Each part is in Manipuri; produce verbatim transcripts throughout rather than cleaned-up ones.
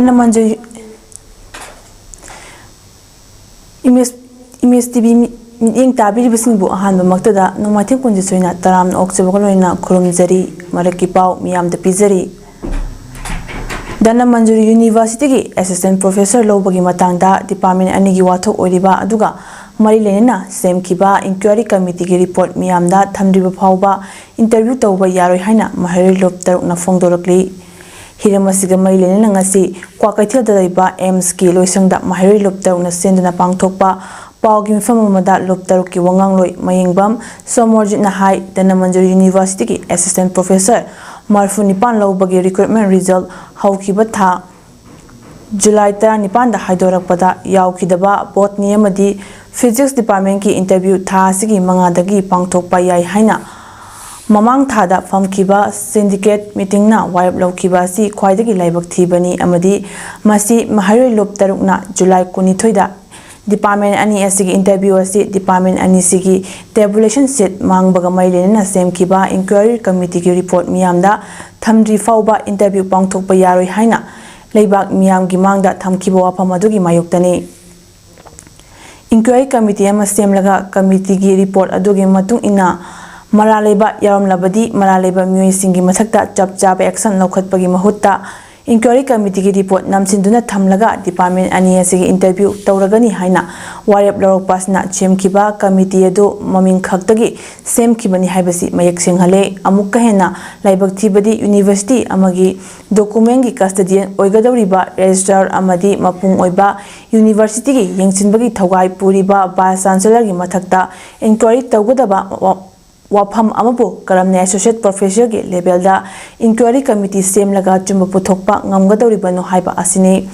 ꯅꯃꯟꯖꯨ ꯏꯃꯦꯖ ꯏꯃꯦꯖ ꯇꯤ ꯚꯤ ꯃꯤ- ꯃꯤꯠꯌꯦꯡ ꯇꯥꯕꯤꯔꯤꯕꯁꯤꯡꯕꯨ ꯑꯍꯥꯟꯕꯃꯛꯇꯗ ꯅꯣꯡꯃꯥꯏꯊꯦꯝ ꯀꯨꯟꯖ ꯁꯣꯏꯅ ꯇꯔꯥꯝꯅ ꯑꯣꯛꯆꯕꯒ ꯂꯣꯏꯅꯅ ꯈꯨꯔꯨꯝꯖꯔꯤ꯫ ꯃꯔꯛꯀꯤ ꯄꯥꯎ ꯃꯤꯌꯥꯝꯗ ꯄꯤꯖꯔꯤ꯫ ꯙꯅꯃꯟꯖꯨꯔꯤ ꯌꯨꯅꯤꯚꯔꯁꯤꯇꯤꯒꯤ ꯑꯦꯁꯤꯁꯇꯦꯟ ꯄ꯭ꯔꯣꯐꯦꯁꯔ ꯂꯧꯕꯒꯤ ꯃꯇꯥꯡꯗ ꯗꯤꯄꯥꯔꯠꯃꯦꯟ ꯑꯅꯤꯒꯤ ꯋꯥꯊꯣꯛ ꯑꯣꯏꯔꯤꯕ ꯑꯗꯨꯒ ꯃꯔꯤ ꯂꯩꯅꯅ ꯁꯦꯝꯈꯤꯕ ꯏꯟꯀ꯭ꯋꯥꯏꯔꯤ ꯀꯃꯤꯇꯤꯒꯤ ꯔꯤꯄꯣꯔꯠ ꯃꯤꯌꯥꯝꯗ ꯊꯝꯗ꯭ꯔꯤꯕ ꯐꯥꯎꯕ ꯏꯟꯇꯔꯚ꯭ꯌꯨ ꯇꯧꯕ ꯌꯥꯔꯣꯏ ꯍꯥꯏꯅ ꯃꯍꯩꯔꯣꯏ ꯂꯨꯞ ꯇꯔꯨꯛꯅ ꯐꯣꯡꯗꯣꯔꯛꯂꯤ꯫ ꯍꯤꯔꯝ ꯑꯁꯤꯒ ꯃꯔꯤ ꯂꯩꯅꯅ ꯉꯁꯤ ꯀ꯭ꯋꯥꯀꯩꯊꯦꯜꯗ ꯂꯩꯕ ꯑꯦꯝꯁꯀꯤ ꯂꯣꯏꯁꯪꯗ ꯃꯍꯩꯔꯣꯏ ꯂꯨꯞ ꯇꯔꯨꯛꯅ ꯁꯦꯝꯗꯨꯅ ꯄꯥꯡꯊꯣꯛꯄ ꯄꯥꯎꯒꯤ ꯃꯤꯐꯝ ꯑꯃꯗ ꯂꯨꯞ ꯇꯔꯨꯛꯀꯤ ꯋꯥꯉꯥꯡꯂꯣꯏ ꯃꯌꯦꯡꯕꯝ ꯁꯣꯃꯣꯔꯖꯤꯠꯅ ꯍꯥꯏ, ꯙꯅꯃꯟꯖꯨꯔꯤ ꯌꯨꯅꯤꯚꯔꯁꯤꯇꯤꯒꯤ ꯑꯦꯁꯤꯁꯇꯦꯟ ꯄ꯭ꯔꯣꯐꯦꯁꯔ ꯃꯔꯐꯨ ꯅꯤꯄꯥꯟ ꯂꯧꯕꯒꯤ ꯔꯤꯀ꯭ꯔꯨꯠꯃꯦꯟ ꯔꯤꯖꯜ ꯍꯧꯈꯤꯕ ꯊꯥ ꯖꯨꯂꯥꯏ ꯇꯔꯥꯅꯤꯄꯥꯟꯗ ꯍꯥꯏꯗꯣꯔꯛꯄꯗ ꯌꯥꯎꯈꯤꯗꯕ ꯕꯣꯇꯅꯤ ꯑꯃꯗꯤ ꯐꯤꯖꯤꯛꯁ ꯗꯤꯄꯥꯔꯠꯃꯦꯟꯒꯤ ꯏꯟꯇꯔꯚ꯭ꯌꯨ ꯊꯥ ꯑꯁꯤꯒꯤ ꯃꯉꯥꯗꯒꯤ ꯄꯥꯡꯊꯣꯛꯄ ꯌꯥꯏ ꯍꯥꯏꯅ ꯃꯃꯥꯡ ꯊꯥꯗ ꯐꯝꯈꯤꯕ ꯁꯤꯟꯗꯤꯀꯦꯠ ꯃꯤꯇꯤꯡꯅ ꯋꯥꯔꯦꯞ ꯂꯧꯈꯤꯕ ꯑꯁꯤ ꯈ꯭ꯋꯥꯏꯗꯒꯤ ꯂꯥꯏꯕꯛ ꯊꯤꯕꯅꯤ ꯑꯃꯗꯤ ꯃꯁꯤ ꯃꯍꯩꯔꯣꯏ ꯂꯨꯞ ꯇꯔꯨꯛꯅ ꯖꯨꯂꯥꯏ ꯀꯨꯟꯅꯤꯊꯣꯏꯗ ꯗꯤꯄꯥꯔꯠꯃꯦꯟ ꯑꯅꯤ ꯑꯁꯤꯒꯤ ꯏꯟꯇꯔꯚ꯭ꯌꯨ ꯑꯁꯤ ꯗꯤꯄꯥꯔꯠꯃꯦꯟ ꯑꯅꯤꯁꯤꯒꯤ ꯇꯦꯕꯨꯂꯦꯁꯟ ꯁꯤꯠ ꯃꯥꯡꯕꯒ ꯃꯔꯤ ꯂꯩꯅꯅ ꯁꯦꯝꯈꯤꯕ ꯏꯟꯀ꯭ꯋꯥꯏꯔꯤ ꯀꯃꯤꯇꯤꯒꯤ ꯔꯤꯄꯣꯔꯠ ꯃꯤꯌꯥꯝꯗ ꯊꯝꯗ꯭ꯔꯤ ꯐꯥꯎꯕ ꯏꯟꯇꯔꯚ꯭ꯌꯨ ꯄꯥꯡꯊꯣꯛꯄ ꯌꯥꯔꯣꯏ ꯍꯥꯏꯅ ꯂꯩꯕꯥꯛ ꯃꯤꯌꯥꯝꯒꯤ ꯃꯥꯡꯗ ꯊꯝꯈꯤꯕ ꯋꯥꯐꯝ ꯑꯗꯨꯒꯤ ꯃꯥꯌꯣꯛꯇꯅꯤ꯫ ꯏꯟꯀ꯭ꯋꯥꯏꯔꯤ ꯀꯃꯤꯇꯤ ꯑꯃ ꯁꯦꯝꯂꯒ ꯀꯃꯤꯇꯤꯒꯤ ꯔꯤꯄꯣꯔꯠ ꯑꯗꯨꯒꯤ ꯃꯇꯨꯡ ꯏꯟꯅ ꯃꯔꯥꯜ ꯂꯩꯕ ꯌꯥꯎꯔꯝꯂꯕꯗꯤ ꯃꯔꯥꯜ ꯂꯩꯕ ꯃꯤꯑꯣꯏꯁꯤꯡꯒꯤ ꯃꯊꯛꯇ ꯆꯞ ꯆꯥꯕ ꯑꯦꯛꯁꯟ ꯂꯧꯈꯠꯄꯒꯤ ꯃꯍꯨꯠꯇ ꯏꯟꯀ꯭ꯋꯥꯏꯔꯤ ꯀꯃꯤꯇꯤꯒꯤ ꯔꯤꯄꯣꯔꯠ ꯅꯝꯁꯤꯟꯗꯨꯅ ꯊꯝꯂꯒ ꯗꯤꯄꯥꯔꯠꯃꯦꯟ ꯑꯅꯤ ꯑꯁꯤꯒꯤ ꯏꯟꯇꯔꯚ꯭ꯌꯨ ꯇꯧꯔꯒꯅꯤ ꯍꯥꯏꯅ ꯋꯥꯔꯦꯞ ꯂꯧꯔꯛꯄ ꯑꯁꯤꯅ ꯁꯦꯝꯈꯤꯕ ꯀꯃꯤꯇꯤ ꯑꯗꯨ ꯃꯃꯤꯡ ꯈꯛꯇꯒꯤ ꯁꯦꯝꯈꯤꯕꯅꯤ ꯍꯥꯏꯕꯁꯤ ꯃꯌꯦꯛ ꯁꯦꯡꯍꯜꯂꯦ꯫ ꯑꯃꯨꯛꯀ ꯍꯦꯟꯅ ꯂꯥꯏꯕꯛ ꯊꯤꯕꯗꯤ ꯌꯨꯅꯤꯚꯔꯁꯤꯇꯤ ꯑꯃꯒꯤ ꯗꯣꯀꯨꯃꯦꯟꯒꯤ ꯀꯁꯇꯗꯤꯌꯟ ꯑꯣꯏꯒꯗꯧꯔꯤꯕ ꯔꯦꯖꯤꯁꯇ꯭ꯔꯥꯔ ꯑꯃꯗꯤ ꯃꯄꯨꯡ ꯑꯣꯏꯕ ꯌꯨꯅꯤꯚꯔꯁꯤꯇꯤꯒꯤ ꯌꯦꯡꯁꯤꯟꯕꯒꯤ ꯊꯧꯒꯥꯏ ꯄꯨꯔꯤꯕ ꯚꯥꯏꯁ ꯆꯥꯟꯁꯦꯂꯔꯒꯤ ꯃꯊꯛꯇ ꯏꯟꯀ꯭ꯋꯥꯏꯔꯤ ꯇꯧꯒꯗꯕ ꯋꯥ- ꯋꯥꯐꯝ ꯑꯃꯕꯨ ꯀꯔꯝꯅ ꯑꯦꯁꯣꯁꯤꯌꯦꯠ ꯄ꯭ꯔꯣꯐꯦꯁꯔꯒꯤ ꯂꯦꯚꯦꯜꯗ ꯏꯟꯀ꯭ꯋꯥꯏꯔꯤ ꯀꯃꯤꯇꯤ ꯁꯦꯝꯂꯒ ꯑꯆꯨꯝꯕ ꯄꯨꯊꯣꯛꯄ ꯉꯝꯒꯗꯧꯔꯤꯕꯅꯣ ꯍꯥꯏꯕ ꯑꯁꯤꯅꯤ꯫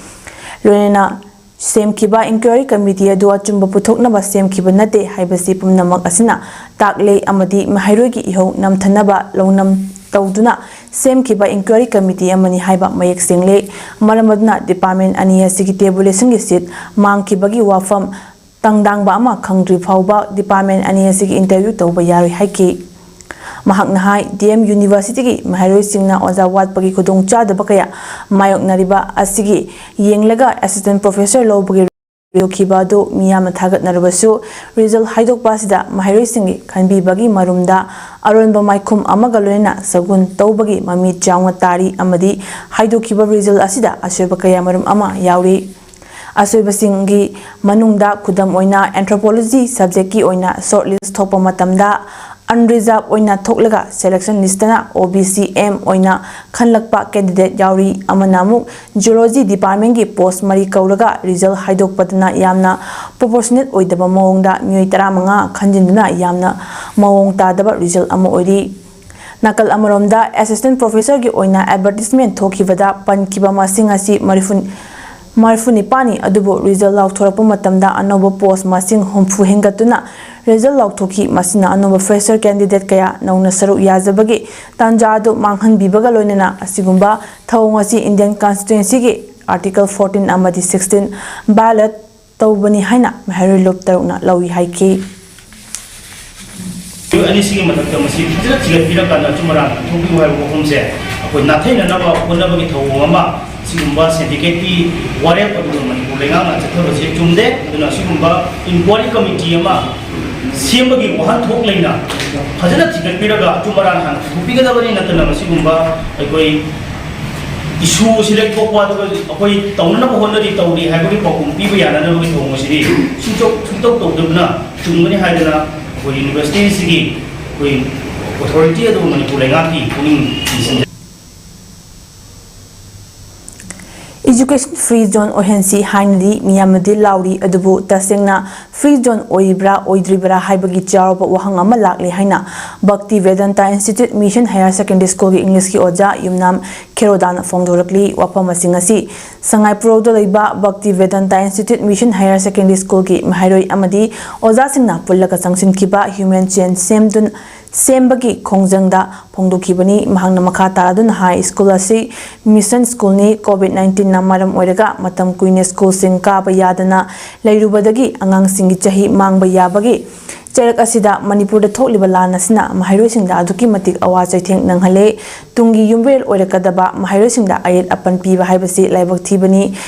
ꯂꯣꯏꯅꯅ ꯁꯦꯝꯈꯤꯕ ꯏꯟꯀ꯭ꯋꯥꯏꯔꯤ ꯀꯃꯤꯇꯤ ꯑꯗꯨ ꯑꯆꯨꯝꯕ ꯄꯨꯊꯣꯛꯅꯕ ꯁꯦꯝꯈꯤꯕ ꯅꯠꯇꯦ ꯍꯥꯏꯕꯁꯤ ꯄꯨꯝꯅꯃꯛ ꯑꯁꯤꯅ ꯇꯥꯛꯂꯦ ꯑꯃꯗꯤ ꯃꯍꯩꯔꯣꯏꯒꯤ ꯏꯍꯧ ꯅꯝꯊꯅꯕ ꯂꯧꯅꯝ ꯇꯧꯗꯨꯅ ꯁꯦꯝꯈꯤꯕ ꯏꯟꯀ꯭ꯋꯥꯏꯔꯤ ꯀꯃꯤꯇꯤ ꯑꯃꯅꯤ ꯍꯥꯏꯕ ꯃꯌꯦꯛ ꯁꯦꯡꯂꯦ꯫ ꯃꯔꯝ ꯑꯗꯨꯅ ꯗꯤꯄꯥꯔꯠꯃꯦꯟ ꯑꯅꯤ ꯑꯁꯤꯒꯤ ꯇꯦꯕꯨꯂꯦꯁꯟꯒꯤ ꯁꯤꯠ ꯃꯥꯡꯈꯤꯕꯒꯤ ꯋꯥꯐꯝ ꯇꯪꯗꯥꯡꯕ ꯑꯃ ꯈꯪꯗ꯭ꯔꯤ ꯐꯥꯎꯕ ꯗꯤꯄꯥꯔꯠꯃꯦꯟ ꯑꯅꯤ ꯑꯁꯤꯒꯤ ꯏꯟꯇꯔꯚ꯭ꯌꯨ ꯇꯧꯕ ꯌꯥꯔꯣꯏ ꯍꯥꯏꯈꯤ꯫ ꯃꯍꯥꯛꯅ ꯍꯥꯏ, ꯗꯤ ꯑꯦꯝ ꯌꯨꯅꯤꯚꯔꯁꯤꯇꯤꯒꯤ ꯃꯍꯩꯔꯣꯏꯁꯤꯡꯅ ꯑꯣꯖꯥ ꯋꯥꯠꯄꯒꯤ ꯈꯨꯗꯣꯡꯆꯥꯗꯕ ꯀꯌꯥ ꯃꯥꯌꯣꯛꯅꯔꯤꯕ ꯑꯁꯤꯒꯤ ꯌꯦꯡꯂꯒ ꯑꯦꯁꯤꯁꯇꯦꯟ ꯄ꯭ꯔꯣꯐꯦꯁꯔ ꯂꯧꯕꯒꯤ ꯊꯣꯛꯈꯤꯕ ꯑꯗꯨ ꯃꯤꯌꯥꯝꯅ ꯊꯥꯒꯠꯅꯔꯕꯁꯨ, ꯔꯤꯖꯜ ꯍꯥꯏꯗꯣꯛꯄ ꯑꯁꯤꯗ ꯃꯍꯩꯔꯣꯏꯁꯤꯡꯒꯤ ꯈꯟꯕꯤꯕꯒꯤ ꯃꯔꯨꯝꯗ ꯑꯔꯣꯟꯕ ꯃꯥꯏꯈꯨꯝ ꯑꯃꯒ ꯂꯣꯏꯅꯅ ꯁꯒꯨꯟ ꯇꯧꯕꯒꯤ ꯃꯃꯤ ꯆꯥꯎꯅ ꯇꯥꯔꯤ ꯑꯃꯗꯤ ꯍꯥꯏꯗꯣꯛꯈꯤꯕ ꯔꯤꯖꯜ ꯑꯁꯤꯗ ꯑꯁꯣꯏꯕ ꯀꯌꯥ ꯃꯔꯨꯝ ꯑꯃ ꯌꯥꯎꯔꯤ꯫ ꯑꯁꯣꯏꯕꯁꯤꯡꯒꯤ ꯃꯅꯨꯡꯗ ꯈꯨꯗꯝ ꯑꯣꯏꯅ anthropology subjectꯀꯤ ꯑꯣꯏꯅ shortlist ꯊꯣꯛꯄ ꯃꯇꯝꯗ unreserved ꯑꯣꯏꯅ ꯊꯣꯛꯂꯒ selection listꯇꯅ O B C M ꯑꯣꯏꯅ ꯈꯟꯂꯛꯄ candidate ꯌꯥꯎꯔꯤ꯫ ꯑꯃꯅ ꯑꯃꯨꯛ Zoology departmentꯀꯤ post ꯃꯔꯤ ꯀꯧꯔꯒ ꯔꯤꯖꯜ ꯍꯥꯏꯗꯣꯛꯄꯗꯅ ꯌꯥꯝꯅ proportionate ꯑꯣꯏꯗꯕ ꯃꯑꯣꯡꯗ ꯃꯤꯑꯣꯏ ꯇꯔꯥꯃꯉꯥ ꯈꯟꯖꯤꯟꯗꯨꯅ ꯌꯥꯝꯅ ꯃꯑꯣꯡ ꯇꯥꯗꯕ ꯔꯤꯖꯜ ꯑꯃ ꯑꯣꯏꯔꯤ꯫ ꯅꯥꯀꯜ ꯑꯃꯔꯣꯝꯗ, assistant professorꯒꯤ ꯑꯣꯏꯅ advertisement ꯊꯣꯛꯈꯤꯕꯗ ꯄꯟꯈꯤꯕ ꯃꯁꯤꯡ ꯑꯁꯤ ꯃꯔꯤꯐꯨ ꯃꯔꯤꯐꯨ ꯅꯤꯄꯥꯟꯅꯤ, ꯑꯗꯨꯕꯨ ꯔꯤꯖꯜ ꯂꯥꯎꯊꯣꯔꯛꯄ ꯃꯇꯝꯗ ꯑꯅꯧꯕ post ꯃꯁꯤꯡ ꯍꯨꯝꯐꯨ ꯍꯦꯟꯒꯠꯇꯨꯅ ꯔꯤꯖꯜ ꯂꯥꯎꯊꯣꯛꯈꯤ꯫ ꯃꯁꯤꯅ ꯑꯅꯧꯕ fresher candidate ꯀꯌꯥ ꯅꯧꯅ ꯁꯔꯨꯛ ꯌꯥꯖꯕꯒꯤ ꯇꯥꯟꯖꯥ ꯑꯗꯨ ꯃꯥꯡꯍꯟꯕꯤꯕꯒ ꯂꯣꯏꯅꯅ ꯑꯁꯤꯒꯨꯝꯕ ꯊꯧꯑꯣꯡ ꯑꯁꯤ Indian Constituencyꯒꯤ Article fourteen ꯑꯃꯗꯤ sixteen violate ꯇꯧꯕꯅꯤ ꯍꯥꯏꯅ ꯃꯍꯩꯔꯣꯏ ꯂꯨꯞ ꯇꯔꯨꯛꯅ ꯂꯧꯏ ꯍꯥꯏꯈꯤ꯫ ꯑꯅꯤꯁꯤꯒꯤ ꯃꯊꯛꯇ ꯃꯁꯤ ꯐꯖꯅ ꯊꯤꯒꯠꯄꯤꯔꯀꯥꯟꯗ ꯑꯆꯨꯝ ꯑꯔꯥꯟ ꯄꯨꯊꯣꯛꯄꯤꯌꯨ ꯍꯥꯏꯕ ꯋꯥꯐꯝꯁꯦ ꯑꯩꯈꯣꯏ ꯅꯥꯊꯩꯅꯅꯕ ꯍꯣꯠꯅꯕꯒꯤ ꯊꯧꯑꯣꯡ ꯑꯃ ꯁꯤꯒꯨꯝꯕ syndicateꯀꯤ ꯋꯥꯔꯦꯞ ꯑꯗꯨꯒ ꯃꯅꯤꯄꯨꯔ ꯂꯩꯉꯥꯛꯅ ꯆꯠꯊꯕꯁꯦ ꯆꯨꯝꯗꯦ꯫ ꯑꯗꯨꯅ ꯑꯁꯤꯒꯨꯝꯕ inquiry committee ꯑꯃ ꯁꯦꯝꯕꯒꯤ ꯋꯥꯍꯟꯊꯣꯛ ꯂꯩꯅ ꯐꯖꯅ ꯊꯤꯒꯠꯄꯤꯔꯒ ꯑꯆꯨꯝ ꯑꯔꯥꯟ ꯍꯥꯟꯅ ꯄꯨꯊꯣꯛꯄꯤꯒꯗꯕꯅꯤ꯫ ꯅꯠꯇꯅ ꯃꯁꯤꯒꯨꯝꯕ ꯑꯩꯈꯣꯏ issue ꯑꯁꯤ ꯂꯩꯊꯣꯛꯄ ꯑꯗꯨꯒ ꯑꯩꯈꯣꯏ ꯇꯧꯅꯅꯕ ꯍꯣꯠꯅꯔꯤ, ꯇꯧꯔꯤ ꯍꯥꯏꯕꯒꯤ ꯄꯥꯎꯈꯨꯝ ꯄꯤꯕ ꯌꯥꯅꯅꯕꯒꯤ ꯊꯧꯑꯣꯡ ꯑꯁꯤꯗꯤ ꯁꯨꯡꯇꯧ ꯁꯨꯡꯇꯧ ꯇꯧꯗꯕꯅ ꯆꯨꯝꯒꯅꯤ ꯍꯥꯏꯗꯅ ꯑꯩꯈꯣꯏ universityꯁꯤꯒꯤ ꯑꯩꯈꯣꯏ authority ꯑꯗꯨ ꯃꯅꯤꯄꯨꯔ ꯂꯩꯉꯥꯛꯀꯤ ꯄꯨꯛꯅꯤꯡ ꯆꯤꯡꯁꯤꯟꯖꯔꯤ꯫ Education free zone ꯑꯣꯏꯍꯟꯁꯤ ꯍꯥꯏꯅꯗꯤ ꯃꯤꯌꯥꯝꯅꯗꯤ ꯂꯥꯎꯔꯤ, ꯑꯗꯨꯕꯨ ꯇꯁꯦꯡꯅ free zone ꯑꯣꯏꯔꯤꯕ꯭ꯔꯥ ꯑꯣꯏꯗ꯭ꯔꯤꯕ꯭ꯔꯥ ꯍꯥꯏꯕꯒꯤ ꯆꯥꯎꯔꯕ ꯋꯥꯍꯪ ꯑꯃ ꯂꯥꯛꯂꯤ ꯍꯥꯏꯅ Bhakti Vedanta Institute Mission Higher Secondary Schoolꯒꯤ Englishꯀꯤ ꯑꯣꯖꯥ ꯌꯨꯝꯅꯥꯝ ꯈꯦꯔꯣꯗꯥꯅ ꯐꯣꯡꯗꯣꯔꯛꯂꯤ꯫ ꯋꯥꯐꯝꯁꯤꯡ ꯑꯁꯤ ꯁꯉꯥꯏꯄ꯭ꯔꯧꯗ ꯂꯩꯕ Bhakti Vedanta Institute Mission Higher Secondary Schoolꯒꯤ ꯃꯍꯩꯔꯣꯏ ꯑꯃꯗꯤ ꯑꯣꯖꯥꯁꯤꯡꯅ ꯄꯨꯜꯂꯒ ꯆꯪꯁꯤꯟꯈꯤꯕ human chain ꯁꯦꯝꯗꯨꯅ ꯁꯦꯝꯕꯒꯤ ꯈꯣꯡꯖꯪꯗ ꯐꯣꯡꯗꯣꯛꯈꯤꯕꯅꯤ꯫ ꯃꯍꯥꯛꯅ ꯃꯈꯥ ꯇꯥꯔꯗꯨꯅ ꯍꯥꯏ, ꯁ꯭ꯀꯨꯜ ꯑꯁꯤ mission schoolꯅꯤ꯫ COVID nineteenꯅ ꯃꯔꯝ ꯑꯣꯏꯔꯒ ꯃꯇꯝ ꯀꯨꯏꯅ ꯁ꯭ꯀꯨꯜꯁꯤꯡ ꯀꯥꯕ ꯌꯥꯗꯅ ꯂꯩꯔꯨꯕꯗꯒꯤ ꯑꯉꯥꯡꯁꯤꯡꯒꯤ ꯆꯍꯤ ꯃꯥꯡꯕ ꯌꯥꯕꯒꯤ ꯆꯩꯔꯛ ꯑꯁꯤꯗ ꯃꯅꯤꯄꯨꯔꯗ ꯊꯣꯛꯂꯤꯕ ꯂꯥꯟ ꯑꯁꯤꯅ ꯃꯍꯩꯔꯣꯏꯁꯤꯡꯗ ꯑꯗꯨꯛꯀꯤ ꯃꯇꯤꯛ ꯑꯋꯥ ꯆꯩꯊꯦꯡ ꯅꯪꯍꯜꯂꯦ꯫ ꯇꯨꯡꯒꯤ ꯌꯨꯝꯕꯤꯔꯦꯜ ꯑꯣꯏꯔꯛꯀꯗꯕ ꯃꯍꯩꯔꯣꯏꯁꯤꯡꯗ ꯑꯌꯦꯠ ꯑꯄꯟ ꯄꯤꯕ ꯍꯥꯏꯕꯁꯤ ꯂꯥꯏꯕꯛ ꯊꯤꯕꯅꯤ꯫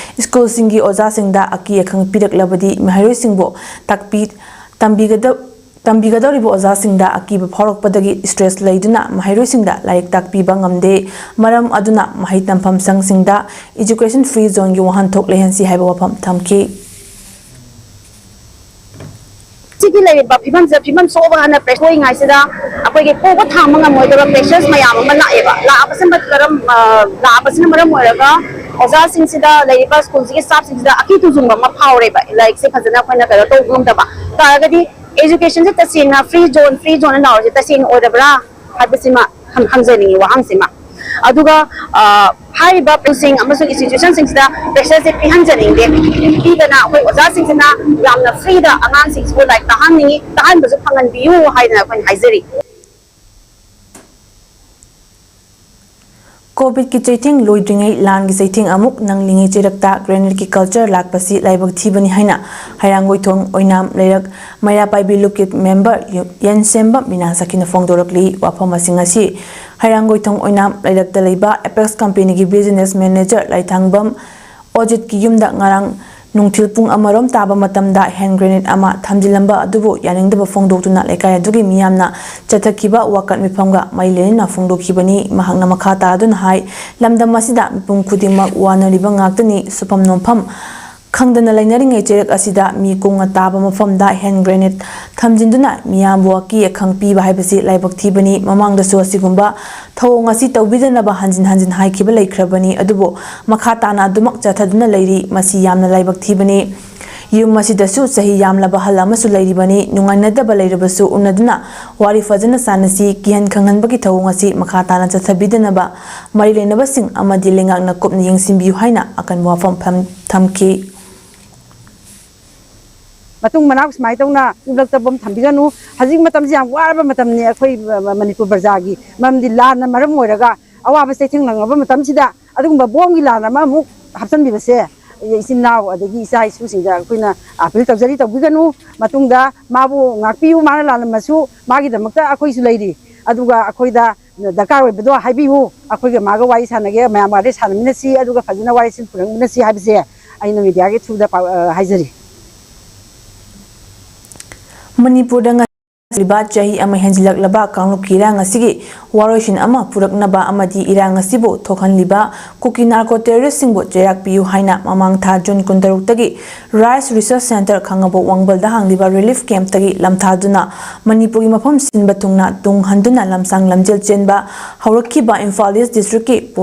ꯁ꯭ꯀꯨꯜꯁꯤꯡꯒꯤ ꯑꯣꯖꯥꯁꯤꯡꯗ ꯑꯀꯤ ꯑꯈꯪ ꯄꯤꯔꯛꯂꯕꯗꯤ ꯃꯍꯩꯔꯣꯏꯁꯤꯡꯕꯨ ꯇꯥꯛꯄꯤ ꯇꯝꯕꯤꯒꯗ ꯇꯝꯕꯤꯒꯗꯧꯔꯤꯕ ꯑꯣꯖꯥꯁꯤꯡꯗ ꯑꯀꯤꯕ ꯐꯥꯎꯔꯛꯄꯗꯒꯤ ꯁ꯭ꯇ꯭ꯔꯦꯁ ꯂꯩꯗꯨꯅ ꯃꯍꯩꯔꯣꯏꯁꯤꯡꯗ ꯂꯥꯏꯔꯤꯛ ꯇꯥꯛꯄꯤꯕ ꯉꯝꯗꯦ꯫ ꯃꯔꯝ ꯑꯗꯨꯅ ꯃꯍꯩ ꯇꯝꯐꯝ ꯁꯪꯁꯤꯡꯗ ꯏꯖꯨꯀꯦꯁꯟ ꯐ꯭ꯔꯤ ꯖꯣꯟꯒꯤ ꯋꯥꯍꯟꯊꯣꯛ ꯂꯩꯍꯟꯁꯤ ꯍꯥꯏꯕ ꯋꯥꯐꯝ ꯊꯝꯈꯤ꯫ ꯁꯤꯒꯤ ꯂꯩꯔꯤꯕ ꯐꯤꯕꯝꯁꯤꯗ, ꯐꯤꯕꯝ ꯁꯣꯛꯑꯕ ꯍꯥꯏꯅ ꯄ꯭ꯔꯦꯁ ꯊꯣꯛꯏꯉꯥꯏꯁꯤꯗ ꯑꯩꯈꯣꯏꯒꯤ ꯄꯨꯕ ꯊꯥꯡꯕ ꯉꯝꯃꯣꯏꯗꯕ ꯄ꯭ꯔꯦꯁꯔꯁ ꯃꯌꯥꯝ ꯑꯃ ꯂꯥꯛꯑꯦꯕ꯫ ꯂꯥꯛꯑꯕꯁꯤꯅ ꯀꯔꯝ ꯑ, ꯂꯥꯛꯑꯕꯁꯤꯅ ꯃꯔꯝ ꯑꯣꯏꯔꯒ ꯑꯣꯖꯥꯁꯤꯡꯁꯤꯗ ꯂꯩꯔꯤꯕ ꯁ꯭ꯀꯨꯜꯁꯤꯒꯤ ꯁ꯭ꯇꯥꯐꯁꯤꯡꯁꯤꯗ ꯑꯀꯤ ꯇꯨꯖꯨꯡꯕ ꯑꯃ ꯐꯥꯎꯔꯦꯕ꯫ ꯂꯥꯏꯔꯤꯛꯁꯦ ꯐꯖꯅ ꯑꯩꯈꯣꯏꯅ ꯀꯩꯅꯣ ꯇꯧꯕ ꯉꯝꯗꯕ ꯇꯥꯔꯒꯗꯤ, ꯑꯦꯖꯨꯀꯦꯁꯟꯁꯦ ꯇꯁꯦꯡꯅ ꯐ꯭ꯔꯤ ꯖꯣꯟ, ꯐ꯭ꯔꯤ ꯖꯣꯟ ꯂꯥꯎꯔꯤꯁꯦ ꯇꯁꯦꯡꯅ ꯑꯣꯏꯔꯕ꯭ꯔꯥ ꯍꯥꯏꯕꯁꯤꯃ ꯍꯪ- ꯍꯪꯖꯅꯤꯡꯉꯤ ꯋꯥꯍꯪꯁꯤꯃ꯫ ꯑꯗꯨꯒ ꯑ, ꯍꯥꯏꯔꯤꯕ ꯄꯨꯜꯁꯤꯡ ꯑꯃꯁꯨꯡ ꯏꯟꯁꯇꯤꯇ꯭ꯌꯨꯁꯟꯁꯤꯡꯁꯤꯗ ꯄ꯭ꯔꯦꯁꯔꯁꯦ ꯄꯤꯍꯟꯖꯅꯤꯡꯗꯦ꯫ ꯄꯤꯗꯅ ꯑꯩꯈꯣꯏ ꯑꯣꯖꯥꯁꯤꯡꯁꯤꯅ ꯌꯥꯝꯅ ꯐ꯭ꯔꯤꯗ ꯑꯉꯥꯡꯁꯤꯡꯁꯤꯕꯨ ꯂꯥꯏꯔꯤꯛ ꯇꯥꯍꯟꯅꯤꯡꯉꯤ, ꯇꯥꯍꯟꯕꯁꯨ ꯐꯪꯍꯟꯕꯤꯌꯨ ꯍꯥꯏꯗꯅ ꯑꯩꯈꯣꯏꯅ ꯍꯥꯏꯖꯔꯤ꯫ ꯀꯣꯚꯤꯗꯀꯤ ꯆꯩꯊꯦꯡ ꯂꯣꯏꯗ꯭ꯔꯤꯉꯩ ꯂꯥꯟꯒꯤ ꯆꯩꯊꯦꯡ ꯑꯃꯨꯛ ꯅꯪꯂꯤꯉꯩ ꯆꯩꯔꯛꯇ ꯒ꯭ꯔꯦꯅꯦꯠꯀꯤ ꯀꯜꯆꯔ ꯂꯥꯛꯄꯁꯤ ꯂꯥꯏꯕꯛ ꯊꯤꯕꯅꯤ ꯍꯥꯏꯅ ꯍꯩꯔꯥꯡꯒꯣꯏꯊꯣꯡ ꯑꯣꯏꯅꯥꯝ ꯂꯩꯔꯛ ꯃꯩꯔꯥ ꯄꯥꯏꯕꯤ ꯂꯨꯞꯀꯤ ꯃꯦꯝꯕꯔ ꯌꯦꯟꯁꯦꯝꯕ ꯃꯤꯅꯥ ꯁꯈꯤꯅ ꯐꯣꯡꯗꯣꯔꯛꯂꯤ꯫ ꯋꯥꯐꯝ ꯑꯁꯤꯡ ꯑꯁꯤ ꯍꯩꯔꯥꯡꯒꯣꯏꯊꯣꯡ ꯑꯣꯏꯅꯥꯝ ꯂꯩꯔꯛꯇ ꯂꯩꯕ ꯑꯦꯄꯦꯛꯁ ꯀꯝꯄꯦꯅꯤꯒꯤ ꯕꯤꯖꯤꯅꯦꯁ ꯃꯦꯅꯦꯖꯔ ꯂꯥꯏꯊꯥꯡꯕꯝ ꯑꯣꯖꯤꯠꯀꯤ ꯌꯨꯝꯗ ꯉꯔꯥꯡ ꯅꯨꯡꯊꯤꯜ ꯄꯨꯡ ꯑꯃꯔꯣꯝ ꯇꯥꯕ ꯃꯇꯝꯗ ꯍꯦꯟ ꯒ꯭ꯔꯦꯅꯦꯗ ꯑꯃ ꯊꯝꯖꯤꯜꯂꯝꯕ ꯑꯗꯨꯕꯨ ꯌꯥꯅꯤꯡꯗꯕ ꯐꯣꯡꯗꯣꯛꯇꯨꯅ ꯂꯩꯀꯥꯏ ꯑꯗꯨꯒꯤ ꯃꯤꯌꯥꯝꯅ ꯆꯠꯊꯈꯤꯕ ꯋꯥꯀꯠ ꯃꯤꯐꯝꯒ ꯃꯔꯤ ꯂꯩꯅꯅ ꯐꯣꯡꯗꯣꯛꯈꯤꯕꯅꯤ꯫ ꯃꯍꯥꯛꯅ ꯃꯈꯥ ꯇꯥꯗꯨꯅ ꯍꯥꯏ, ꯂꯝꯗꯝ ꯑꯁꯤꯗ ꯃꯤꯄꯨꯝ ꯈꯨꯗꯤꯡꯃꯛ ꯋꯥꯅꯔꯤꯕ ꯉꯥꯛꯇꯅꯤ꯫ ꯁꯨꯐꯝ ꯅꯣꯝꯐꯝ ꯈꯪꯗꯅ ꯂꯩꯅꯔꯤꯉꯩ ꯆꯩꯔꯛ ꯑꯁꯤꯗ ꯃꯤ ꯀꯨꯡꯅ ꯇꯥꯕ ꯃꯐꯝꯗ ꯍꯦꯟ ꯒ꯭ꯔꯦꯅꯦꯗ ꯊꯝꯖꯤꯟꯗꯨꯅ ꯃꯤꯌꯥꯝꯕꯨ ꯑꯀꯤ ꯑꯈꯪ ꯄꯤꯕ ꯍꯥꯏꯕꯁꯤ ꯂꯥꯏꯕꯛ ꯊꯤꯕꯅꯤ꯫ ꯃꯃꯥꯡꯗꯁꯨ ꯑꯁꯤꯒꯨꯝꯕ ꯊꯧꯑꯣꯡ ꯑꯁꯤ ꯇꯧꯕꯤꯗꯅꯕ ꯍꯟꯖꯤꯟ ꯍꯟꯖꯤꯟ ꯍꯥꯏꯈꯤꯕ ꯂꯩꯈ꯭ꯔꯕꯅꯤ, ꯑꯗꯨꯕꯨ ꯃꯈꯥ ꯇꯥꯅ ꯑꯗꯨꯃꯛ ꯆꯠꯊꯗꯨꯅ ꯂꯩꯔꯤ꯫ ꯃꯁꯤ ꯌꯥꯝꯅ ꯂꯥꯏꯕꯛ ꯊꯤꯕꯅꯤ꯫ ꯌꯨꯝ ꯑꯁꯤꯗꯁꯨ ꯆꯍꯤ ꯌꯥꯝꯂꯕ ꯑꯍꯜ ꯑꯃꯁꯨ ꯂꯩꯔꯤꯕꯅꯤ꯫ ꯅꯨꯡꯉꯥꯏꯅꯗꯕ ꯂꯩꯔꯕꯁꯨ ꯎꯅꯗꯨꯅ ꯋꯥꯔꯤ ꯐꯖꯅ ꯁꯥꯟꯅꯁꯤ꯫ ꯀꯤꯍꯟ ꯈꯪꯍꯟꯕꯒꯤ ꯊꯧꯑꯣꯡ ꯑꯁꯤ ꯃꯈꯥ ꯇꯥꯅ ꯆꯠꯊꯕꯤꯗꯅꯕ ꯃꯔꯤ ꯂꯩꯅꯕꯁꯤꯡ ꯑꯃꯗꯤ ꯂꯩꯉꯥꯛꯅ ꯀꯨꯞꯅ ꯌꯦꯡꯁꯤꯟꯕꯤꯌꯨ ꯍꯥꯏꯅ ꯑꯀꯟꯕ ꯋꯥꯐꯝ ꯐꯝ-, ꯊꯝꯈꯤ꯫ ꯃꯇꯨꯡ ꯃꯅꯥꯎ ꯁꯨꯃꯥꯏꯅ ꯇꯧꯅ ꯎꯠꯂꯛꯇꯕ ꯑꯃ ꯊꯝꯕꯤꯒꯅꯨ꯫ ꯍꯧꯖꯤꯛ ꯃꯇꯝꯁꯤ ꯌꯥꯝ ꯋꯥꯔꯕ ꯃꯇꯝꯅꯤ ꯑꯩꯈꯣꯏ ꯃꯅꯤꯄꯨꯔ ꯄ꯭ꯔꯖꯥꯒꯤ, ꯃꯔꯝꯗꯤ ꯂꯥꯟꯅ ꯃꯔꯝ ꯑꯣꯏꯔꯒ ꯑꯋꯥꯕ ꯆꯩꯊꯦꯡ ꯅꯪꯉꯕ ꯃꯇꯝꯁꯤꯗ ꯑꯗꯨꯒꯨꯝꯕ ꯕꯣꯝꯒꯤ ꯂꯥꯟ ꯑꯃ ꯑꯃꯨꯛ ꯍꯥꯞꯆꯤꯟꯕꯤꯕꯁꯦ ꯏꯆꯤꯟ ꯏꯅꯥꯎ ꯑꯗꯒꯤ ꯏꯆꯥ ꯏꯁꯨꯁꯤꯡꯗ ꯑꯩꯈꯣꯏꯅ ꯑꯥꯄꯤꯜ ꯇꯧꯖꯔꯤ, ꯇꯧꯕꯤꯒꯅꯨ꯫ ꯃꯇꯨꯡꯗ ꯃꯥꯕꯨ ꯉꯥꯛꯄꯤꯌꯨ, ꯃꯥꯅ ꯂꯥꯜꯂꯝꯃꯁꯨ ꯃꯥꯒꯤꯗꯃꯛꯇ ꯑꯩꯈꯣꯏꯁꯨ ꯂꯩꯔꯤ꯫ ꯑꯗꯨꯒ ꯑꯩꯈꯣꯏꯗ ꯗꯔꯀꯥꯔ ꯑꯣꯏꯕꯗꯣ ꯍꯥꯏꯕꯤꯌꯨ, ꯑꯩꯈꯣꯏꯒ ꯃꯥꯒ ꯋꯥꯔꯤ ꯁꯥꯟꯅꯒꯦ, ꯃꯌꯥꯝ ꯋꯥꯔꯤ ꯁꯥꯟꯅꯃꯤꯟꯅꯁꯤ, ꯑꯗꯨꯒ ꯐꯖꯅ ꯋꯥꯔꯤ ꯁꯤꯟ ꯄꯨꯔꯛꯃꯤꯟꯅꯁꯤ ꯍꯥꯏꯕꯁꯦ ꯑꯩꯅ ꯃꯤꯗꯤꯌꯥꯒꯤ ꯊ꯭ꯔꯨꯗ ꯄꯥꯎ-, ꯑ, ꯍꯥꯏꯖꯔꯤ꯫ ꯃꯅꯤꯄꯨꯔꯗ ꯉꯁꯤꯕ ꯆꯍꯤ ꯑꯃ ꯍꯦꯟꯖꯤꯜꯂꯛꯂꯕ ꯀꯥꯡꯂꯨꯞꯀꯤ ꯏꯔꯥꯡ ꯑꯁꯤꯒꯤ ꯋꯥꯔꯣꯏꯁꯤꯟ ꯑꯃ ꯄꯨꯔꯛꯅꯕ ꯑꯃꯗꯤ ꯏꯔꯥꯡ ꯑꯁꯤꯕꯨ ꯊꯣꯛꯍꯜꯂꯤꯕ ꯀꯨꯀꯤ ꯅꯥꯔꯀꯣ ꯇꯦꯔꯣꯔꯤꯁꯁꯤꯡꯕꯨ ꯆꯩꯔꯥꯛ ꯄꯤꯌꯨ ꯍꯥꯏꯅ ꯃꯃꯥꯡ ꯊꯥ ꯖꯨꯟ ꯀꯨꯟꯇꯔꯨꯛꯇꯒꯤ ꯔꯥꯏꯁ ꯔꯤꯁꯔꯁ ꯁꯦꯟꯇꯔ ꯈꯥꯡꯉꯕꯣꯛ ꯋꯥꯡꯕꯜꯗ ꯍꯥꯡꯂꯤꯕ ꯔꯤꯂꯤꯐ ꯀꯦꯝꯞꯇꯒꯤ ꯂꯝꯊꯥꯗꯨꯅ ꯃꯅꯤꯄꯨꯔꯒꯤ ꯃꯐꯝ ꯁꯤꯟꯕ ꯊꯨꯡꯅ ꯇꯨꯡ ꯍꯟꯗꯨꯅ ꯂꯝꯁꯥꯡ ꯂꯝꯖꯦꯜ ꯆꯦꯟꯕ ꯍꯧꯔꯛꯈꯤꯕ ꯏꯝꯐꯥꯜ ꯏꯁ ꯗꯤꯁꯇ꯭ꯔꯤꯛꯀꯤ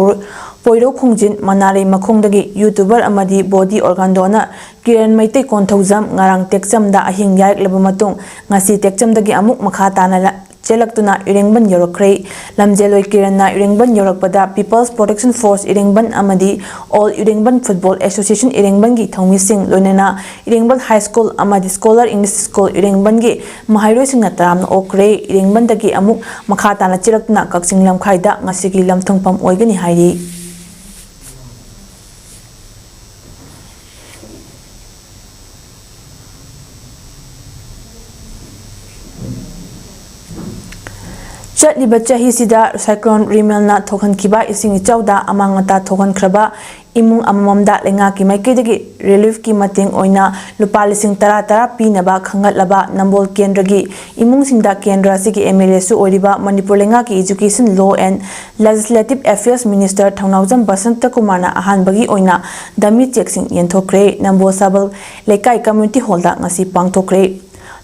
ꯄꯣꯏꯔꯧ ꯈꯣꯡꯖꯤꯟ ꯃꯅꯥꯂꯩ ꯃꯈꯣꯡꯗꯒꯤ ꯌꯨꯇꯨꯕꯔ ꯑꯃꯗꯤ body organ donor Kiran Meitei Konthoujam ꯉꯔꯥꯡ ꯇꯦꯛꯆꯝꯗ ꯑꯍꯤꯡ ꯌꯥꯔꯛꯂꯕ ꯃꯇꯨꯡ ꯉꯁꯤ ꯇꯦꯛꯆꯝꯗꯒꯤ ꯑꯃꯨꯛ ꯃꯈꯥ ꯇꯥꯅ ꯆꯦꯜꯂꯛꯇꯨꯅ ꯏꯔꯦꯡꯕꯟ ꯌꯧꯔꯛꯈ꯭ꯔꯦ꯫ ꯂꯝꯖꯦꯜꯂꯣꯏ ꯀꯤꯔꯟꯅ ꯏꯔꯦꯡꯕꯟ ꯌꯧꯔꯛꯄꯗ People's Protection Force ꯏꯔꯦꯡꯕꯟ ꯑꯃꯗꯤ All Irengban Football Association ꯏꯔꯦꯡꯕꯟꯒꯤ ꯊꯧꯃꯤꯁꯤꯡ, ꯂꯣꯏꯅꯅ ꯏꯔꯦꯡꯕꯟ ꯍꯥꯏ ꯁ꯭ꯀꯨꯜ ꯑꯃꯗꯤ ꯁ꯭ꯀꯣꯂꯔ ꯏꯪꯂꯤꯁ ꯁ꯭ꯀꯨꯜ ꯏꯔꯦꯡꯕꯟꯒꯤ ꯃꯍꯩꯔꯣꯏꯁꯤꯡꯅ ꯇꯔꯥꯝꯅ ꯑꯣꯛꯈ꯭ꯔꯦ꯫ ꯏꯔꯦꯡꯕꯟꯗꯒꯤ ꯑꯃꯨꯛ ꯃꯈꯥ ꯇꯥꯅ ꯆꯦꯜꯂꯛꯇꯨꯅ ꯀꯛꯆꯤꯡ ꯂꯝꯈꯥꯏꯗ ꯉꯁꯤꯒꯤ ꯂꯝꯊꯨꯡꯐꯝ ꯑꯣꯏꯒꯅꯤ ꯍꯥꯏꯔꯤ꯫ ꯆꯠꯂꯤꯕ ꯆꯍꯤꯁꯤꯗ ꯁꯥꯏꯀ꯭ꯂꯣꯟ ꯔꯤꯃꯦꯜꯅ ꯊꯣꯛꯍꯟꯈꯤꯕ ꯏꯁꯤꯡ ꯏꯆꯥꯎꯗ ꯑꯃꯥꯡ ꯑꯇꯥ ꯊꯣꯛꯍꯟꯈ꯭ꯔꯕ ꯏꯃꯨꯡ ꯑꯃꯃꯝꯗ ꯂꯩꯉꯥꯛꯀꯤ ꯃꯥꯏꯀꯩꯗꯒꯤ ꯔꯤꯂꯤꯐꯀꯤ ꯃꯇꯦꯡ ꯑꯣꯏꯅ ꯂꯨꯄꯥ ꯂꯤꯁꯤꯡ ꯇꯔꯥ ꯇꯔꯥ ꯄꯤꯅꯕ ꯈꯪꯒꯠꯂꯕ ꯅꯝꯕꯣꯜ ꯀꯦꯟꯗ꯭ꯔꯒꯤ ꯏꯃꯨꯡꯁꯤꯡꯗ ꯀꯦꯟꯗ꯭ꯔ ꯑꯁꯤꯒꯤ MLAꯁꯨ ꯑꯣꯏꯔꯤꯕ ꯃꯅꯤꯄꯨꯔ ꯂꯩꯉꯥꯛꯀꯤ Education, Law and Legislative Affairs Minister ꯊꯧꯅꯥꯎꯖꯝ ꯕꯁꯟꯇ ꯀꯨꯃꯥꯔꯅ ꯑꯍꯥꯟꯕꯒꯤ ꯑꯣꯏꯅ ꯗꯃꯤ ꯆꯦꯛꯁꯤꯡ ꯌꯦꯟꯊꯣꯛꯈ꯭ꯔꯦ꯫ ꯅꯝꯕꯣꯜ ꯁꯥꯕꯜ ꯂꯩꯀꯥꯏ ꯀꯝꯃ꯭ꯌꯨꯅꯤꯇꯤ ꯍꯣꯜꯗ ꯉꯁꯤ ꯄꯥꯡꯊꯣꯛꯈ꯭ꯔꯦ꯫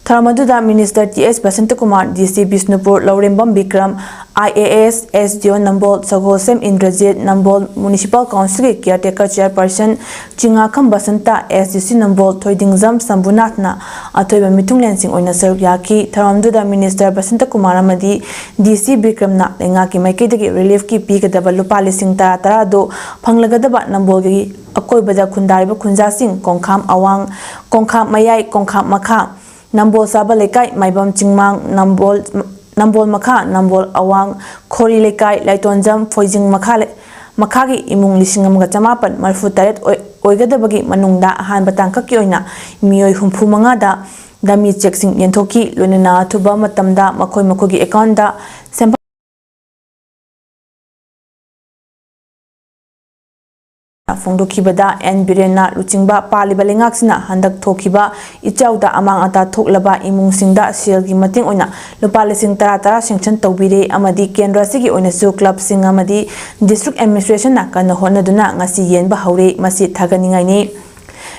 ꯊꯧꯔꯝ ꯑꯗꯨꯗ Minister T S Basanta Kumar, DC Bishnupur Lourembam Bikram, IAS, SDO ꯅꯝꯕꯣꯜ ꯁꯒꯣꯜꯁꯦꯝ ꯏꯟꯗ꯭ꯔꯖꯤꯠ, ꯅꯝꯕꯣꯜ Municipal Councilꯒꯤ caretaker chairperson ꯆꯤꯉꯥꯈꯝ Basanta, SDC ꯅꯝꯕꯣꯜ ꯊꯣꯏꯗꯤꯡꯖꯝ ꯁꯝꯕꯨꯅꯥꯊꯅ ꯑꯊꯣꯏꯕ ꯃꯤꯊꯨꯡꯂꯦꯟꯁꯤꯡ ꯑꯣꯏꯅ ꯁꯔꯨꯛ ꯌꯥꯈꯤ꯫ ꯊꯧꯔꯝꯗꯨꯗ Minister ꯕꯁꯟꯇ ꯀꯨꯃꯥꯔ ꯑꯃꯗꯤ DC ꯕꯤꯀ꯭ꯔꯝꯅ ꯂꯩꯉꯥꯛꯀꯤ ꯃꯥꯏꯀꯩꯗꯒꯤ ꯔꯤꯂꯤꯐꯀꯤ ꯄꯤꯒꯗꯕ ꯂꯨꯄꯥ ꯂꯤꯁꯤꯡ ꯇꯔꯥ ꯇꯔꯥ ꯑꯗꯨ ꯐꯪꯂꯒꯗꯕ ꯅꯝꯕꯣꯜꯒꯤ ꯑꯀꯣꯏꯕꯗ ꯈꯨꯟꯗꯥꯔꯤꯕ ꯈꯨꯟꯖꯥꯁꯤꯡ ꯀꯣꯡꯈꯥꯝ ꯑꯋꯥꯡ, ꯀꯣꯡꯈꯥꯝ ꯃꯌꯥꯏ, ꯀꯣꯡꯈꯥꯝ ꯃꯈꯥ, ꯅꯝꯕꯣꯜ ꯁꯥꯕ ꯂꯩꯀꯥꯏ, ꯃꯥꯏꯕꯝ ꯆꯤꯡꯃꯥꯡ, ꯅꯝꯕꯣꯜ, ꯅꯝꯕꯣꯜ ꯃꯈꯥ, ꯅꯝꯕꯣꯜ ꯑꯋꯥꯡ, ꯈꯣꯔꯤ ꯂꯩꯀꯥꯏ, ꯂꯥꯏꯇꯣꯟꯖꯝ, ꯐꯣꯏꯖꯤꯡ ꯃꯈꯥ ꯂꯩ-, ꯃꯈꯥꯒꯤ ꯏꯃꯨꯡ ꯂꯤꯁꯤꯡ ꯑꯃꯒ ꯆꯃꯥꯄꯟ ꯃꯔꯤꯐꯨ ꯇꯔꯦꯠ ꯑꯣꯏ-, ꯑꯣꯏꯒꯗꯕꯒꯤ ꯃꯅꯨꯡꯗ ꯑꯍꯥꯟꯕ ꯇꯥꯡꯀꯛꯀꯤ ꯑꯣꯏꯅ ꯃꯤꯑꯣꯏ ꯍꯨꯝꯐꯨ ꯃꯉꯥꯗ dummy chequeꯁꯤꯡ ꯌꯦꯟꯊꯣꯛꯈꯤ꯫ ꯂꯣꯏꯅꯅ ꯑꯊꯨꯕ ꯃꯇꯝꯗ ꯃꯈꯣꯏ ꯃꯈꯣꯏꯒꯤ accountꯇ ꯁꯦꯟꯐꯝ ꯐꯣꯡꯗꯣꯛꯈꯤꯕꯗ ꯑꯦꯟ ꯕꯤꯔꯦꯟꯅ ꯂꯨꯆꯤꯡꯕ ꯄꯥꯜꯂꯤꯕ ꯂꯩꯉꯥꯛꯁꯤꯅ ꯍꯟꯗꯛ ꯊꯣꯛꯈꯤꯕ ꯏꯆꯥꯎꯗ ꯑꯃꯥꯡ ꯑꯇꯥ ꯊꯣꯛꯂꯕ ꯏꯃꯨꯡꯁꯤꯡꯗ ꯁꯦꯜꯒꯤ ꯃꯇꯦꯡ ꯑꯣꯏꯅ ꯂꯨꯄꯥ ꯂꯤꯁꯤꯡ ꯇꯔꯥ ꯇꯔꯥ sanction ꯇꯧꯕꯤꯔꯦ ꯑꯃꯗꯤ ꯀꯦꯟꯗ꯭ꯔ ꯑꯁꯤꯒꯤ ꯑꯣꯏꯅꯁꯨ clubꯁꯤꯡ ꯑꯃꯗꯤ district administrationꯅ ꯀꯟꯅ ꯍꯣꯠꯅꯗꯨꯅ ꯉꯁꯤ ꯌꯦꯟꯕ ꯍꯧꯔꯦ꯫ ꯃꯁꯤ ꯊꯥꯒꯠꯅꯤꯡꯉꯥꯏꯅꯤ꯫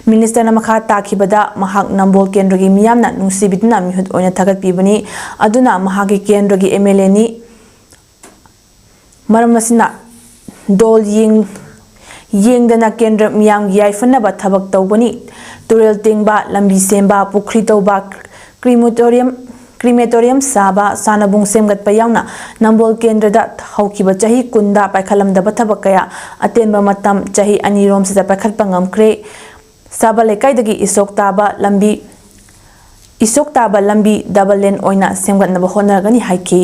Ministerꯅ ꯃꯈꯥ ꯇꯥꯈꯤꯕꯗ, ꯃꯍꯥꯛ ꯅꯝꯕꯣꯜ ꯀꯦꯟꯗ꯭ꯔꯒꯤ ꯃꯤꯌꯥꯝꯅ ꯅꯨꯡꯁꯤꯕꯤꯗꯨꯅ ꯃꯤꯍꯨꯠ ꯑꯣꯏꯅ ꯊꯥꯒꯠꯄꯤꯕꯅꯤ꯫ ꯑꯗꯨꯅ ꯃꯍꯥꯛꯀꯤ ꯀꯦꯟꯗ꯭ꯔꯒꯤ MLAꯅꯤ꯫ ꯃꯔꯝ ꯑꯁꯤꯅ ꯗꯣꯜ ꯌꯦꯡ-, ꯌꯦꯡꯗꯅ ꯀꯦꯟꯗ꯭ꯔ ꯃꯤꯌꯥꯝꯒꯤ ꯌꯥꯏꯐꯅꯕ ꯊꯕꯛ ꯇꯧꯒꯅꯤ꯫ ꯇꯨꯔꯦꯜ ꯇꯦꯡꯕ, ꯂꯝꯕꯤ ꯁꯦꯝꯕ, ꯄꯨꯈ꯭ꯔꯤ ꯇꯧꯕ, crematorium, crematorium ꯁꯥꯕ, ꯁꯥꯟꯅꯕꯨꯡ ꯁꯦꯝꯒꯠꯄ ꯌꯥꯎꯅ ꯅꯝꯕꯣꯜ ꯀꯦꯟꯗ꯭ꯔꯗ ꯍꯧꯈꯤꯕ ꯆꯍꯤ ꯀꯨꯟꯗ ꯄꯥꯏꯈꯠꯂꯝꯗꯕ ꯊꯕꯛ ꯀꯌꯥ ꯑꯇꯦꯟꯕ ꯃꯇꯝ ꯆꯍꯤ ꯑꯅꯤꯔꯣꯝꯁꯤꯗ ꯄꯥꯏꯈꯠꯄ ꯉꯝꯈ꯭ꯔꯦ꯫ ꯁꯥꯕ ꯂꯩꯀꯥꯏꯗꯒꯤ ꯏꯁꯣꯛ ꯇꯥꯕ ꯂꯝꯕꯤ, ꯏꯁꯣꯛ ꯇꯥꯕ ꯂꯝꯕꯤ double lane ꯑꯣꯏꯅ ꯁꯦꯝꯒꯠꯅꯕ ꯍꯣꯠꯅꯔꯒꯅꯤ ꯍꯥꯏꯈꯤ꯫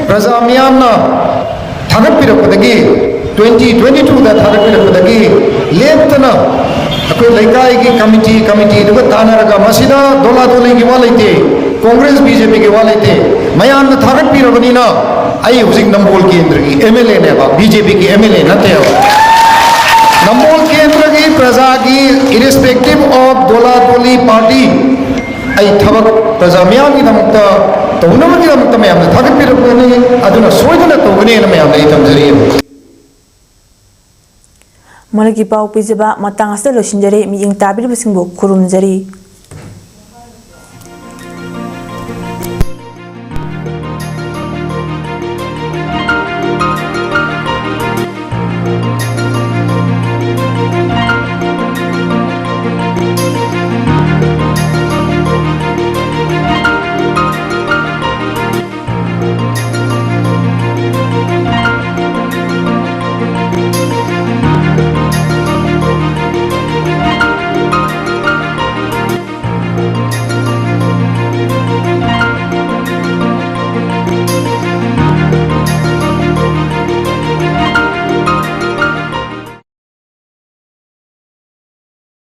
ꯄ꯭ꯔꯖꯥ ꯃꯤꯌꯥꯝꯅ ꯊꯥꯒꯠꯄꯤꯔꯛꯄꯗꯒꯤ, twenty twenty twoꯗ ꯊꯥꯒꯠꯄꯤꯔꯛꯄꯗꯒꯤ ꯂꯦꯞꯇꯅ ꯑꯩꯈꯣꯏ ꯂꯩꯀꯥꯏꯒꯤ committee, committeeꯗꯨꯒ ꯇꯥꯟꯅꯔꯒ ꯃꯁꯤꯗ ꯗꯣꯂꯥ ꯗꯣꯂꯤꯒꯤ ꯋꯥ ꯂꯩꯇꯦ, Congress BJPꯒꯤ ꯋꯥ ꯂꯩꯇꯦ, ꯃꯌꯥꯝꯅ ꯊꯥꯒꯠꯄꯤꯔꯕꯅꯤꯅ ꯑꯩ ꯍꯧꯖꯤꯛ ꯅꯝꯕꯣꯜ ꯀꯦꯟꯗ꯭ꯔꯒꯤ MLAꯅꯦꯕ, BJPꯒꯤ MLA ꯅꯠꯇꯦꯕ꯫ ꯅꯝꯕꯣꯜ ꯀꯦꯟꯗ꯭ꯔꯒꯤ ꯄ꯭ꯔꯖꯥꯒꯤ, irrespective of ꯗꯣꯂꯥ ꯗꯣꯂꯤ party, ꯑꯩ ꯊꯕꯛ ꯄ꯭ꯔꯖꯥ ꯃꯤꯌꯥꯝꯒꯤꯗꯃꯛꯇ ꯇꯧꯅꯕꯒꯤꯗꯃꯛꯇ ꯃꯌꯥꯝꯅ ꯊꯥꯒꯠꯄꯤꯔꯛꯄꯅꯤ꯫ ꯑꯗꯨꯅ ꯁꯣꯏꯗꯅ ꯇꯧꯒꯅꯦꯅ ꯃꯌꯥꯝꯗ ꯑꯩ ꯊꯝꯖꯔꯤ꯫ ꯃꯔꯛꯀꯤ ꯄꯥꯎ ꯄꯤꯖꯕ ꯃꯇꯥꯡ ꯑꯁꯤꯗ ꯂꯣꯏꯁꯤꯟꯖꯔꯦ꯫ ꯃꯤꯠꯌꯦꯡ ꯇꯥꯕꯤꯔꯤꯕꯁꯤꯡꯕꯨ ꯈꯨꯔꯨꯝꯖꯔꯤ꯫